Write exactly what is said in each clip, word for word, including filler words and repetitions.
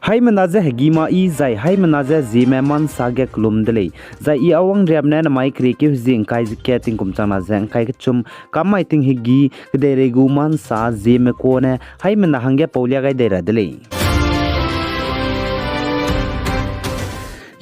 Haimena je hegî ma yi zai haimena je Zeme ma nsa ge kelum de lei. Zai i Awang Riam ne namai keriekeu hezie ngkai ze kat tingkum changna ze ngkai kechum kam mai ting hegî kedeirei gu ma nsa Zeme kane haimena hangge paulia gai dei ra de lei.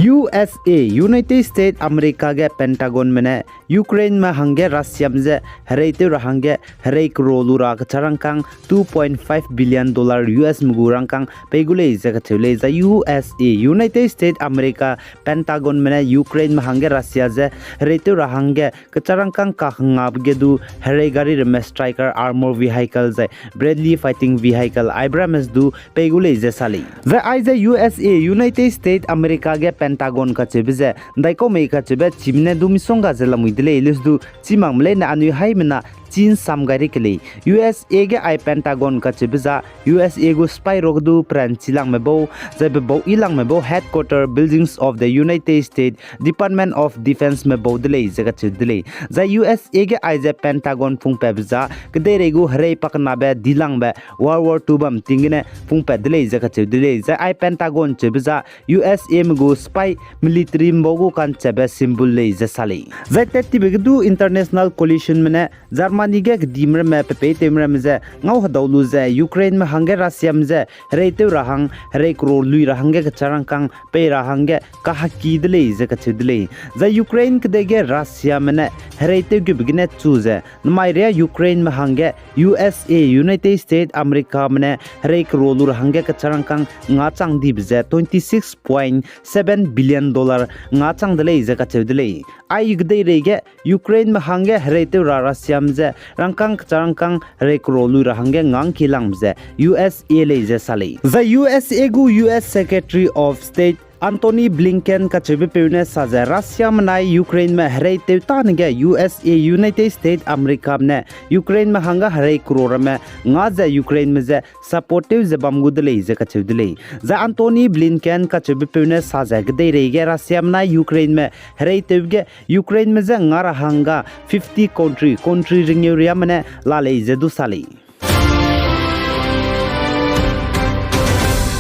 U S A, United States America ge Pentagonme ne Ukraineme hangge Russiame je hereitew ra hangge herei kero lu ra kecharangkâng two point five billion dollar U S me gu rangkâng pei gu lei ze kacheu lei. Zai U S A, United States America Pentagonme ne Ukraineme hangge Russia je hereitew ra hangge kecharangkâng kahengabe ge du herei gari ramme Stryker armor vehicle zai Bradley fighting vehicle Abrams du pei gu lei ze sa lei. Zai aize U S A, United States America ge Pentagon kacheube ze ndaikau mei kacheube chime ne du misongga ze lamui de lei, leuse du chi makme leine anui haimena chi nsam gai ri ke lei. U S A ge ai Pentagon kacheube za U S A gu sipai ruage du peranchi langme bau, zai bebau yi langme bau headquarter buildings of the United States Department of Defense me bau de lei ze kacheu de lei. Zai U S A ge aize Pentagon pungpatbe za kedeirei gu herei pakenabe dilangbe World War Two bam ting gene pungpat de lei ze kacheu de lei. Zai ai Pentagon cheube za U S A me gu sipai military mbau gu kanchatbe symbol lei ze sa lei. Zai tat tibe ge du international coalitionme ne Germany ge kedime ramme pepeitewme ramme je ngau hedau lu ze Ukraineme hangge Russiame je hereitew ra hang herei kero lui ra hangge kecharangkâng pei ra hangge kaheki de lei ze kacheu de lei. Zai Ukraine kedei ge Russiame ne hereitew gube gene chu ze namai ria Ukraineme hangge U S A, United States Americame ne herei kero lu ra hangge kecharangkâng ngachang dibe ze twenty six point seven billion dollar ngachang de lei ze kacheu de lei. Ai kedeirei ge Ukraineme hangge hereitew ra Russiame je rangkâng kecharangkâng herei kero lui ra hangge ngangki langbe ze U S A lei ze sa lei. Zai U S A gu U S Secretary of State Antony Blinken kacheubepeu ne sa ze Russiame nai Ukraineme hereitew tane ge U S A, United States Americame ne Ukraineme hangge herei kero ramme nga ze Ukraineme je support tew ze bam gu de lei ze kacheu de lei. Zai Antony Blinken kacheubepeu ne sa ze kedeirei ge Russiame nai Ukraineme hereitew ge Ukraineme je nga ra hangge fifty country, country ringeu riame ne la lei ze du sa lei.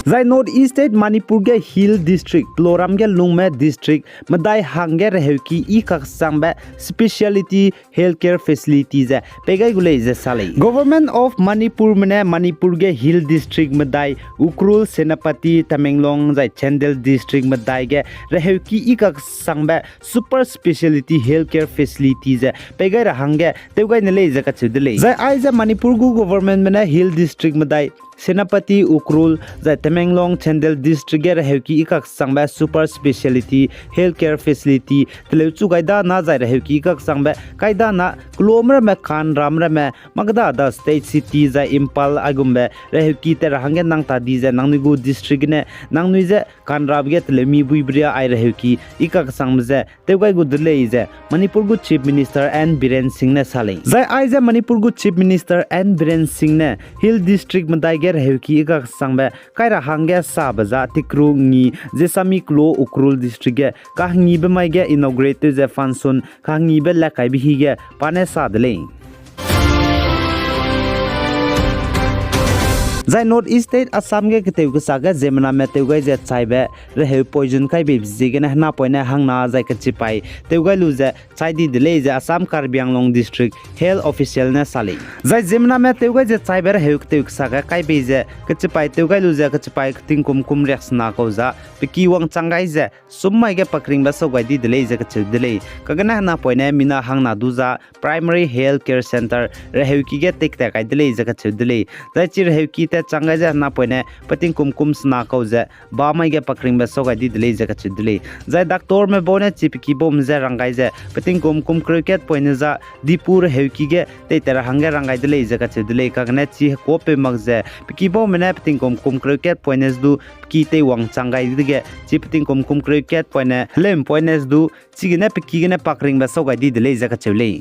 Zai North East State Manipur ge Hill District, Loram ge lungme district medai hangge reheuki i kaksangbe specialty healthcare facility ze pei gai gu lei ze sa lei. Government of Manipurme ne Manipur ge Hill District medai Ukhrul, Senapati, Tamenglong zai Chandel District medai ge reheuki i kaksangbe super speciality healthcare facility ze pei gai ra hangge tew gai ne lei ze kacheu de lei. Zai aize Manipur gu governmentme ne Hill District medai Senapati, Ukhrul zai Tamenglong, Chandel District ge reheuki i kaksangbe super speciality healthcare facility teleu chu gai dana zai reheuki i kaksangbe kai dana kelome ramme, kanram ramme, makda da state city zai Imphal aigumbe reheuki tat ra hangge nang ta di ze nangnui gu district gene nangnui ze kanrap ge teleu mi buibe ria ai reheuki i kaksangbe ze tew gai gu de lei ze Manipur gu Chief Minister N Biren Singh ne sa lei. Zai aize Manipur gu Chief Minister N Biren Singh ne Hill District medai ge reheuki i kaksangbe kai ra hangge sabe za tikru ngi ze sami kelo Ukhrul District ge kahngibe mai ge inaugurate tew ze function kahngibe le kaibe hi ge pa ne sa de lei. Zai North East State Assam ge ketew kesa ge ziemmename tew gai ze chaibe reheu poison kai beibe ziegene henapoine hangna zai kechipai tew gai lu ze chai di de lei ze Assam Karbi Anglong District Health Official ne sa lei. Zai ziemmename tew gai ze chaibe reheu ketew kesa ge kai bei ze kechipai tew gai lu ze kechipai ketingkum kum riaksena kau za pe ki wangchang gai ze sum mai ge pakringbe sau gai di de lei ze kacheu de lei. Kagene henapoine mina hangna du za Primary Health Care Centre reheuki ge tekte kai de lei ze kacheu de lei. Zai chi reheuki tat chang gai ze henapoine petingkum kum sena kau ze ba mai ge pakringbe sau gai di de lei ze kacheu de lei. Zai doctorme bau ne chi pe ki baume je rang gai ze petingkum kum kereu kat poine za Diphu reheuki ge teitat ra hangge rang gai de lei ze kacheu de lei. Kagene chi hekuapeu mak ze pe ki baume ne petingkum kum kereu kat poine du pe ki teiwang chang gai dege chi petingkum kum kereu kat poine helem poine du chigene pe ki gene pakringbe sau gai di de lei ze kacheu lei.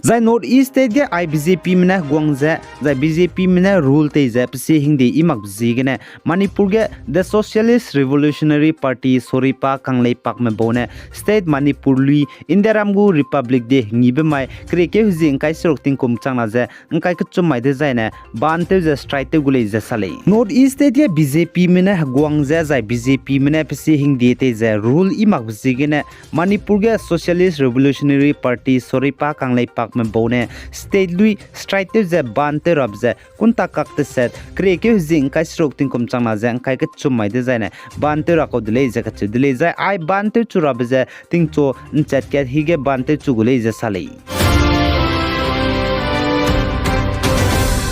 Zai North East State ge ai BJPme ne heguang ze, zai BJPme ne rule tei ze pesie hingde i makbe ziegene, Manipur ge The Socialist Revolutionary Party soripa kanglei pakme bau ne state Manipur lui Indiaram gu Republic Day ngibe mai keriekeu hezie ngkai seruk tingkum changna ze ngkai kechum mai dezaine ban tew ze strike tew gu lei ze sa lei. North East State ge BJPme ne heguang ze zai BJPme ne pesie hingde tei ze rule i makbe ziegene, Manipur ge Socialist Revolutionary Party soripa kanglei pakme bau ne state lui strike tew ze ban tew rabe ze kunta kak teset keriekeu hezie ngkai seruk tingkum changna ze ngkai kechum mai dezaine ban tew ra kau de lei ze kacheu de lei. Zai ai ban tew chu rabe ze tingchu nchat kat hige ban tew chu gu lei ze sa lei.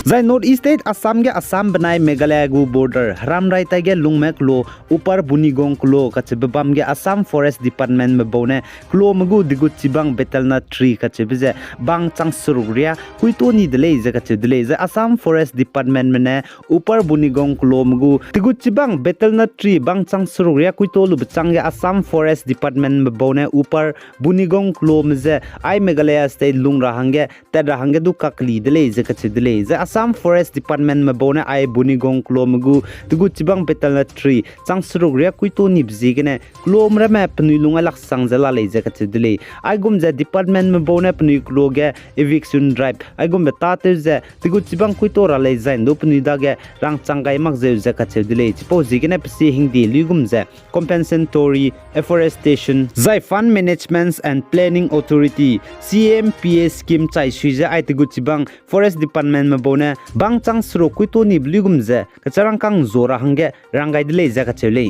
Zai North East State Assam ge Assam benai Meghalaya gu border heramrai tai ge lungme kelo Upper Bunigong kelo kacheube bam ge Assam Forest Departmentme bau ne kelome gu degut chibang betel nut tree kacheube ze bang chang seruk riâ kuito ni de lei ze kacheu de lei. Zai Assam Forest Departmentme ne Upper Bunigong kelome gu degut chibang betel nut tree bang chang seruk riâ kuito lube chang ge Assam Forest Departmentme bau ne Upper Bunigong kelome ze ai Meghalaya State lung ra hangge tat ra hangge du kakeli de lei ze kacheu de lei. Zai Assam Forest Departmentme bau ne ai Bunigong kelome gu degut chibang betel nut tree chang seruk riâ kuito nibe ziegene kelome ramme penui lung ai laksang ze la lei ze kacheu de lei. Aigum ze departmentme bau ne penui kelo ge eviction drive aigumbe tâtew ze degut chibang kuito ra lei zai ndu penui dage rangchang gai mak zeu ze kacheu de lei. Chipau ziegene pesie hingde luigum ze Compensatory Afforestation zai Fund Management and Planning Authority, C M P A scheme chai sui ze ai degut chibang Forest Departmentme bau ne bang chang seruk kuito nibe luigum ze kecharangkâng zo ra hangge rang gai de lei ze kacheu lei.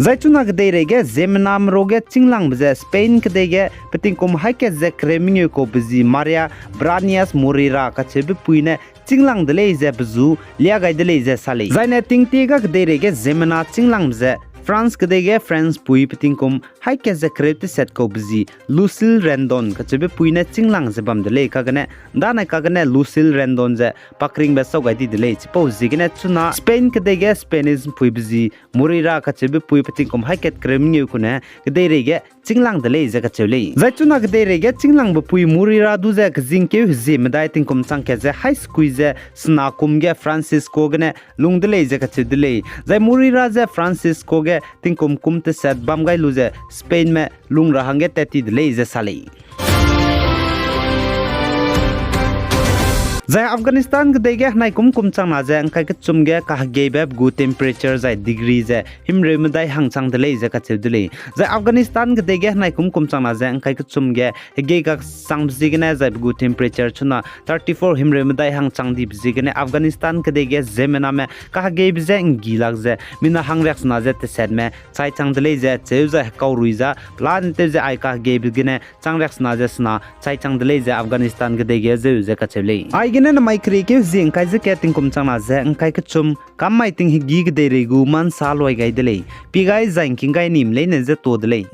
Zai chuna kedeirei ge ziemmename ro ge chînglangbe ze Spain kedei ge petingkum haî kat ze kereu mengeu kaube zi Maria Branias Moreira kacheube pui ne chînglang de lei ze pe zu lia gai de lei ze sa lei. Zaine tingtie ga kedeirei ge ziemmena chînglangbe ze France kedei ge France pui petingkum haî kat ze kereu teset kaube zi Lucille Rendon kacheube pui ne chînglang ze bam de lei kagene, ndanai kagene Lucille Rendon ze pakringbe sau gai di de lei. Chipau ziegene chuna Spain kedei ge Spanish puibe zi Moreira kacheube pui petingkum haî kat kereu mengeu kune kedeirei ge chînglang de lei ze kacheu lei. Zai chuna kedeirei ge chînglangbe pui Moreira du ze kezingkeu hezie medai tingkum chang kat ze haî sekui ze sena kum ge Francisco gene lung de lei ze kacheu de lei. Zai Moreira ze Francisco ge tingkum kum teset bam gai lu ze Spainme lung ra hangge tat ti de lei ze sa lei. Zai Afghanistan kedei ge henai kum kum changna ze ngkai kechum ge kahegeibe pe gu temperature zai degree ze himreu medai hangchang de lei ze kacheu de lei. Zai Afghanistan kedei ge henai kum kum changna ze ngkai kechum ge hegei kaksangbe ziegene zai pe gu temperature chuna thirty four himreu medai hangchang dibe ziegene Afghanistan kedei ge ziemmename kahegeibe je nggi lak ze mina hangriaksena ze tesetme chaichang de lei ze cheu zai hekaurui za pelane tew ze ai kahegeibe gene changriaksena ze sena chaichang de lei ze Afghanistan kedei ge zeu ze kacheu lei. Aigene namai keriekeu hezie ngkai ze kat tingkum changna ze ngkai kechum kam mai tinghegi kedeirei gu mansa luai gai de lei. Pie gai zai ngking gai nime leine je to de lei.